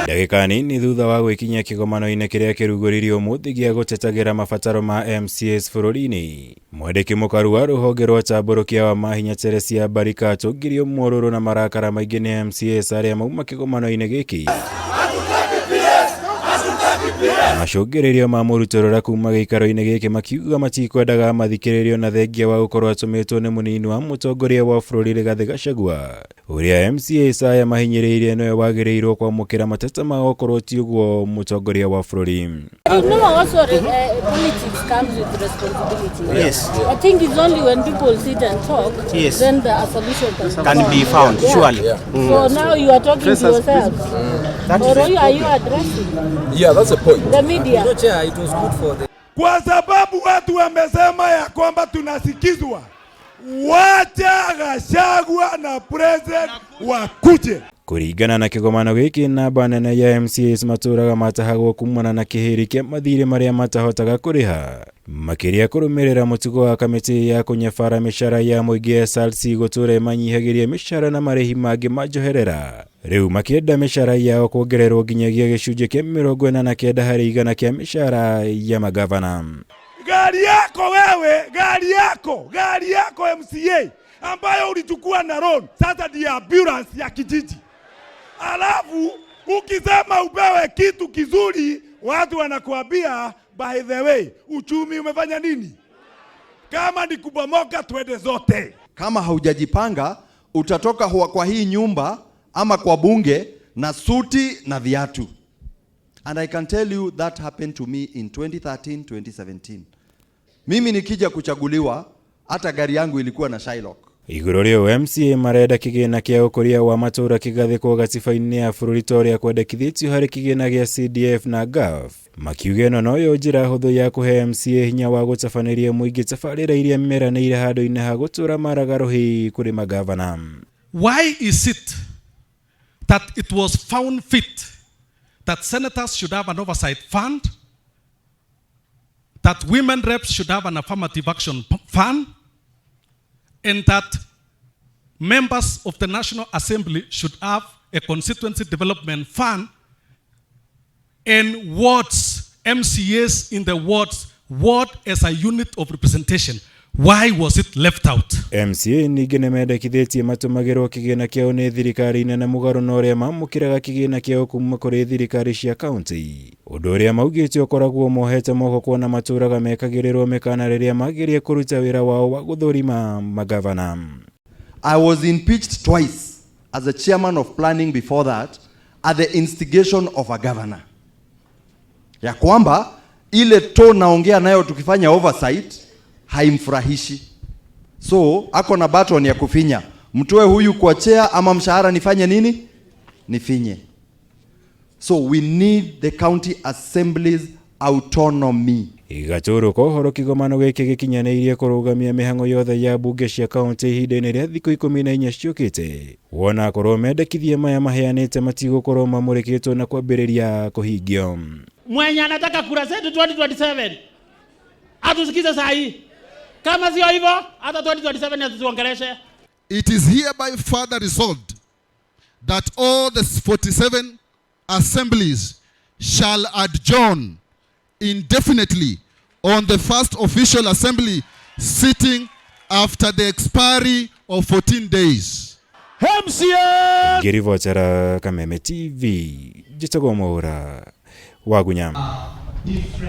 Ndagĩka nini thutha wa gwĩkinyia kĩgomano-inĩ kĩrĩa kĩrugũririo ũmũthĩ gĩa gũtetagĩra mabataro ma MCAs bũrũri-inĩ, mwandĩki mũkaru wa rũhonge rwa tambũrũkia wa mahinya Teresia Mbarika atũngirio mũrũrũ na marakara maingĩ nĩ MCAs arĩa mauma kĩgomano-inĩ gĩkĩ. Macũngĩrĩrio ma mũrutũrũra kuma gĩikaro-inĩ gĩkĩ makiuga matikwendaga mathikĩrĩrio na thengia wa gũkorwo atũmĩtwo nĩ mũnini wa mũtongoria wa bũrũri Rigathĩ Gachagua, ũrĩa MCAs aya mahinyĩrĩirie nĩwe wagĩrĩirwo kwamũkĩra mateta mao okorwo ti ũguo mũtongoria wa bũrũri. You know, also politics comes with responsibility. I think it's only when people sit and talk, then the a solution can be found, surely. So now you are talking to yourself. That Or is are you addressing Yeah, that's the point. the media? Chair, it was good for the Kwa sababu watu wamesema ya kwamba tunasikizwa. Wacha Gachagua na president wakuje. Kũringana na kĩgomano gĩkĩ, namba nene ya MCAs matũraga matahagwo kumana na kĩhĩri kĩa mathirĩ marĩa matahotaga kũrĩha, makĩria kũrũmĩrĩra mũtugo wa kamĩtĩ ya kũnyabara mĩcara ya mũingĩ SRC gũtũra ĩmanyihagĩria mĩcara na marĩhi mangĩ ma njoherera, rĩu makĩenda mĩcara yao kuongererwo nginyagia gĩcunjĩ kĩa 49% kĩa mĩcara ya magavana. Gari yako wewe, gari yako, gari yako MCA ambayo ulichukua na loan, sasa ndiyo ambulance ya kijiji. Alafu ukisema upewe kitu kizuri, watu wanakuambia, "By the way, uchumi umefanya nini?" Kama ni kubomoka, twende zote. Kama haujajipanga, utatoka kwa hii nyumba ama kwa bunge na suti na viatu. And I can tell you that happened to me in 2013, 2017. Mimi nikija kuchaguliwa, hata gari yangu ilikuwa na Shylock. Igũrũ rĩu, MCA marenda kĩgĩna kĩa ũkũria wa matũũra kĩgathĩkwo gatiba-inĩ ya bũrũri ta ũrĩa kwendekithĩtio harĩ kĩgĩna gĩa CDF na GAF, makiuga ĩno noyo njĩra hũthũ ya kũhe MCA hinya wa gũtabanĩria mũingĩ tabarĩra iria meranĩire handũ-inĩ ha gũtũra maraga rũhĩ kũrĩ magavana. Why is it that it was found fit that senators should have an oversight fund, that women reps should have an affirmative action fund, and that members of the National Assembly should have a constituency development fund, and wards, MCAs in the wards, ward as a unit of representation? Why was it left out? MCA ningĩ nĩmendekithĩtie matũmagĩrwo kĩgĩna kĩao nĩ thirikari nene mũgarũ na ũrĩa mamũkĩraga kĩgĩna kĩao kuma kũrĩ thirikari cia kaunti, ũndũ ũrĩa maugĩte ũkoragwo mohete moko kuona matũraga mekagĩrĩrwo mĩkana rĩrĩa mageria kũruta wĩra wao wa gũthũrima magavana. I was impeached twice as a chairman of planning before that at the instigation of a governor. Ya kwamba ile tone naongea nayo tukifanya oversight haimfurahishi. So ako na button ya kufinya. "Mtoe huyu kwa chair ama mshahara nifanye nini? Nifinye." So we need the county assemblies autonomy. Gatũrũ ka ũhoro, kĩgomano gĩkĩ gĩkinyanĩirie kũrũgamia mĩhang'o yothe ya mbunge cia kaunti ihinda-inĩ rĩa thikũ 14 ciũkĩte, wona akorwo mendekithia maya maheanĩte matigũkorwo mamũrĩkĩtwo na kwambĩrĩria kũhingio. Mwenye anataka kura zetu 2027 atusikize saa hii. Kama sio hivyo, hata 2027 asituongeleshe. It is hereby further resolved that all the 47 assemblies shall adjourn indefinitely on the first official assembly sitting after the expiry of 14 days. MCA! Ngĩribotera Kameme TV, njĩtagwo Mwaũra wa Gunya. Different.